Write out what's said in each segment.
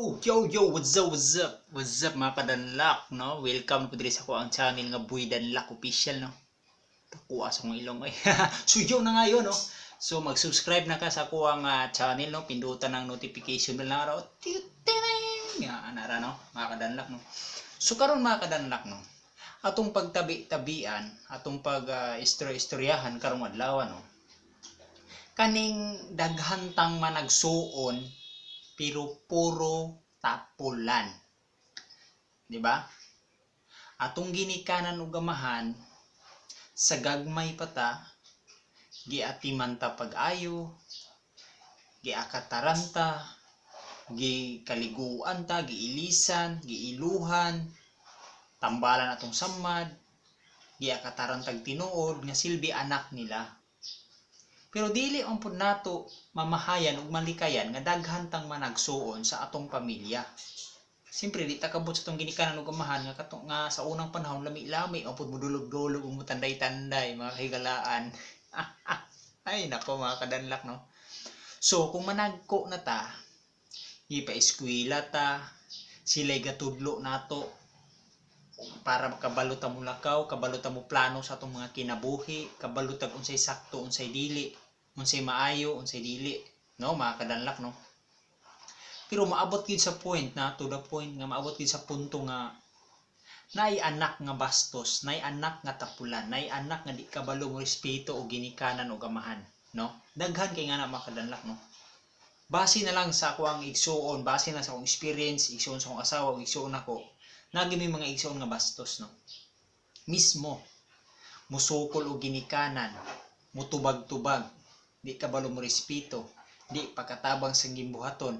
Yo, yo, yo, what's up, what's up? What's up, mga kadanlak, no? Welcome po diri sa akoang channel nga Buy Danlak Official, no? Takuha sa akong ilong ay. So yo na ngayon, no? So mag-subscribe na ka sa akoang channel, no? Pindutan ang notification bell na araw. Ting! Nga anara, no? Mga kadanlak, no? So karon, mga kadanlak, no? Atong pagtabi-tabian, atong pag istorya-istoryahan karong adlaw, no? Kaning daghan tang managsuon pero puro tapulan. Di ba? Atong ginikanan ug amahan sa gagmay pa ta, giatiman ta pag-ayo, giakataran ta, gikaliguan ta, giilisan, giiluhan, tambalan atong samad, giakataran tag tinuod nga silbi anak nila. Pero dili ang pud nato mamahayan ug malikayan nga daghan tang managsuon sa atong pamilya. Siyempre di ta kabot sa atong ginikanan ug amahan nga kato nga sa unang panahon lami-lami ang pud mudulog-dulog ug mutanday-tanday, mga kahigalaan. Ay nako, mga kadanlak, no. So kung managko na ta, ipa-eskwela ta, sila'y gatudlo nato para kabalo ta mo lakaw, kabalo ta mo plano sa atong mga kinabuhi, kabalo tag unsay sakto, unsay dili, unsay maayo, unsay dili, no, mga kadanlak, no. Pero maabot gyud sa point na to the point nga maabot gyud sa punto nga naay anak nga bastos, naay anak nga tapulan, naay anak nga di kabalo mo respeto og ginikanan og amahan, no? Daghan kay nga na, mga kadanlak, no. Base na lang sa akoang igsuon, base na sa akong experience, igsuon sa akong asawa, ug igsuon ako, nagi may mga igsuon nga bastos, no. Mismo musukol og ginikanan, mutubag-tubag, di kabalo mo respeto, di pakatabang sa gimbuhaton.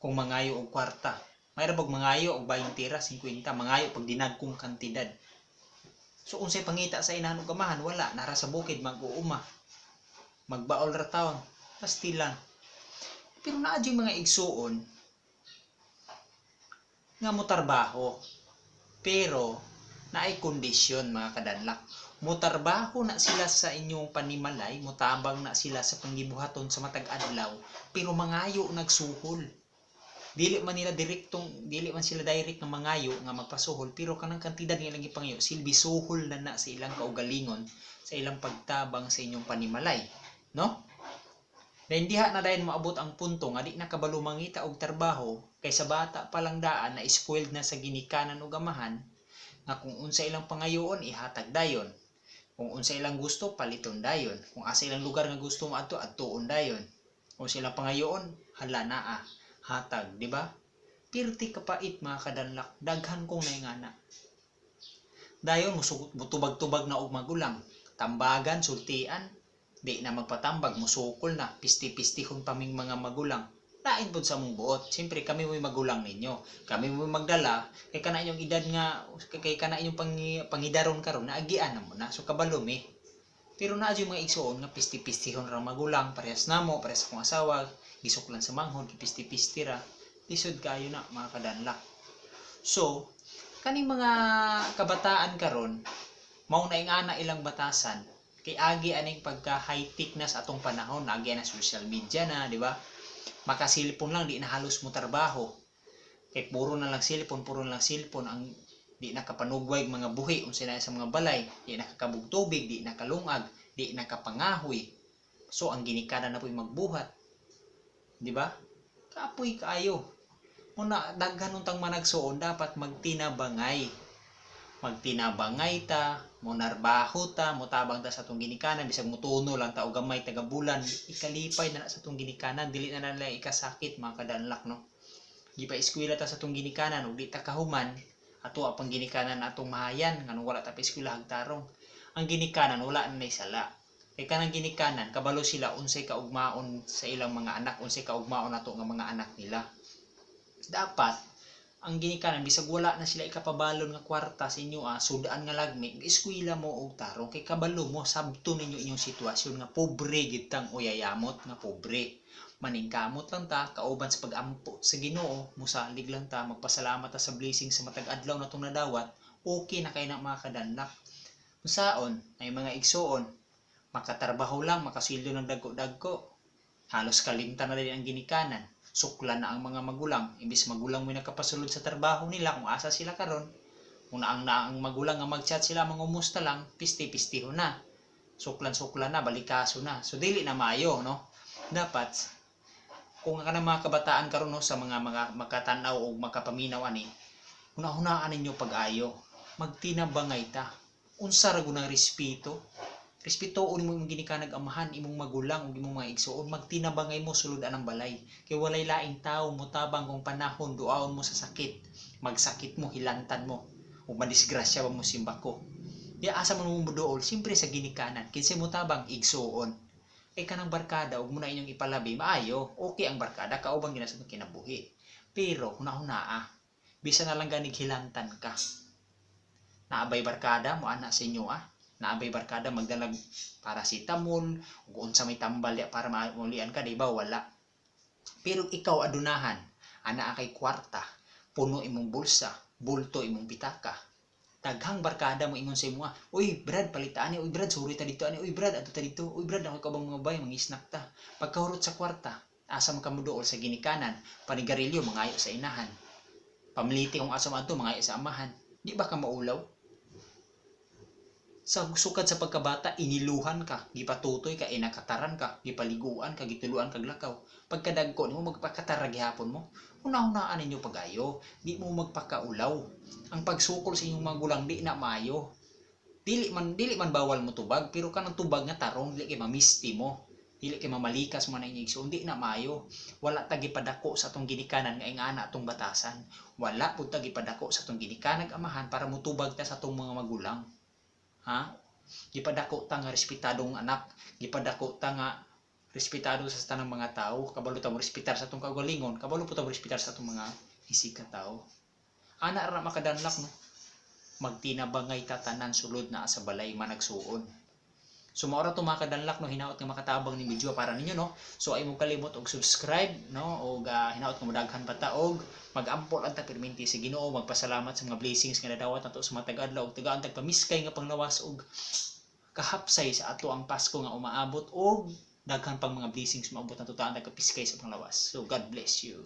Kung mangayo og kwarta, mayra bag mangayo og 20 ra, 50, mangayo pag dinagkong kantidad. So unsay pangita sa inahan ug amahan? Wala, nara sa bukid mag-uuma, magbaol ra taon, pastilan. Pero naa jud mga igsuon nga motarbaho, pero naay kondisyon, mga kadanlak. Motarbaho na sila sa inyong panimalay, motabang na sila sa panggibuhaton sa matag adlaw, pero mangayo nagsuhol. Dili man nila direktong, dili man sila direct nga mangayo nga magpasuhol, pero kanang kantidad nga ilang gipangayo silbi suhol na na sa ilang kaugalingon, sa ilang pagtabang sa inyong panimalay, no? Dayon diha na dayon moabot ang punto nga di na kabalo mangita og trabaho kay sa bata pa lang daan na spoiled na sa ginikanan ug amahan nga kung unsa ilang pangayoon, ihatag dayon. Kung unsa ilang gusto, paliton dayon. Kung asa ilang lugar nga gusto moadto, adtuon dayon. Kung sila pangayoon, hala naa, hatag, di ba? Pirti kapait, mga kadanlak, daghan kong naingana. Dayon musugot, mutubag-tubag na og magulang, tambagan, sultian, di na magpatambag, musukol na, pisti-pistihon pa ming mga magulang. Lain pud sa among buot. Siyempre kami mo'y magulang ninyo. Kami mo'y magdala kay kana inyong edad nga kay kana inyong pangidaron karon naagian na mo na. So kabalo mi. Pero naa jud mga igsuon nga pisti-pistihon ra magulang, parehas namo, parehas akong asawa, gisuklan sa manghod, gipisti-pisti ra. Lisod kayo na, mga kadanlak. So, kaning mga kabataan karon, mao na ingana ilang batasan kay agi aning pagka high tech na sa atong panahon, agi na social media na, di ba? Makasilpon lang, di na halos mo trabaho. Kay puro na lang cellphone, puro na lang cellphone ang di nakapanugway mga buhi unsa na sa mga balay, di nakakabog tubig, di nakalungag, di nakapangahoy. So ang ginikanan na po'y magbuhat. Di ba? Kapoy kaayo. Muna daghan untang managsuon dapat magtinabangay. Magtinabangay ta, monarbaho ta, motabang ta sa atong ginikanan, bisag motuno lang ta og gamay taga bulan, ikalipay na na sa atong ginikanan, dili na nila ikasakit, mga kadanlak, no. Gipa eskwela ta sa atong ginikanan ug di ta kahuman, ato ang ginikanan atong mahayan nganong wala ta pa eskwela hagtarong. Ang ginikanan wala na sala. Kay kanang ginikanan kabalo sila unsay kaugmaon sa ilang mga anak, unsay kaugmaon ato nga mga anak nila. Dapat ang ginikanan bisag wala na sila ikapabalon nga kwarta sa inyo, sudaan nga lagmi, eskwela mo og tarong kay kabalo mo sabto ninyo inyong sitwasyon nga pobre gid tang uyayamot nga pobre. Maningkamot lang ta kauban sa pagampo sa Ginoo, mosalig lang ta, magpasalamat ta sa blessing sa matag adlaw natong nadawat, okay na kay na, mga kadanlak. Unsaon ay mga igsuon, makatrabaho lang, makasildo ng dagko-dagko, halos kalimtan na din ang ginikanan. Suklan na ang mga magulang. Imbis magulang mo nakapasulod sa trabaho nila kung asa sila karon, kung naang na ang magulang nga mag-chat sila, mangumusta lang, pisti-pistiho na. Suklan-suklan na, balikaso na. So dili na maayo, no? Dapat kung kanang mga kabataan karon, no, sa mga makatan-aw o makapaminaw ani, hunahunaan ninyo pag-ayo. Magtinabangay ta. Unsa ra gud ang respeto? Respeto nimo imong ginikanag amahan, imong magulang ug imong mga igsuon. Magtinabangay mo sulod anang balay. Kay walay laing tawo motabang kung panahon duaon mo sa sakit. Magsakit mo, hilantan mo. Ug madisgrasya ba mo simbako. Di asa man mo moduol, siyempre sa ginikanan. Kinsay motabang? Igsuon. Kay kanang barkada ug muna inyong ipalabi, maayo. Okay ang barkada, kauban gina sa kinabuhi. Pero hunahunaa, bisan na lang ganig hilantan ka. Naabay barkada mo ana sa inyo ah. Naabay barkada magdalag paracetamol ug unsa may tambal diya para maulian ka, di ba? Wala. Pero ikaw adunahan, ana kay kwarta, puno imong bulsa, bulto imong pitaka. Daghang barkada mo ingon sa imo, "Uy, Brad, palitaan ni, uy, Brad, suri ta dito ani, uy, Brad, adto ta dito, uy, Brad, ako ka bang mga bay, mangisnak ta." Pagkahurot sa kwarta, asa man ka moduol? Sa ginikanan. Panigarilyo, mangayo sa inahan. Pamliti kung asa man adto, mangayo sa amahan. Di ba ka maulaw? Sa sukad sa pagkabata, iniluhan ka, gipatutoy ka, inakataran ka, gipaliguan ka, gituluan kag lakaw. Pagkadagko nimo, magpakatara gihapon mo. Una-unaan ninyo pagayo, di mo magpakaulaw. Ang pagsukol sa inyong magulang di na maayo. Dili man bawal mo tubag, pero kanang tubag nga tarong, dili kay mamisti mo. Dili kay mamalikas mo na inyong igsoon, di na maayo. Wala ta gipadako sa atong ginikanan nga ingana atong batasan. Wala pud ta gipadako sa atong ginikanag amahan para mutubag ta sa atong mga magulang. Ha? Gipadako ta nga respetadong anak, gipadako ta nga respetado sa tanang mga tao, kabalo ta mo respetar sa atong kaugalingon, kabalo po ta mo respetar sa atong mga isig ka tao. Ana ra, makadanlak, no. Magtinabangay ta tanan sulod na sa balay managsuon. So mao ra to, mga kadanlak, no, hinaot nga makatabang ni video para ninyo, no. So ay mo kalimot og subscribe, no, og hinaot nga modaghan pa ta og mag-ampo lang ta perminti sa Ginoo, magpasalamat sa mga blessings nga nadawat nato sa matag adlaw ug tagaan tag pamiskay nga panglawas og kahapsay sa ato ang Pasko nga umaabot og daghan pang mga blessings maabot nato, taan tag kapiskay sa panglawas. So God bless you.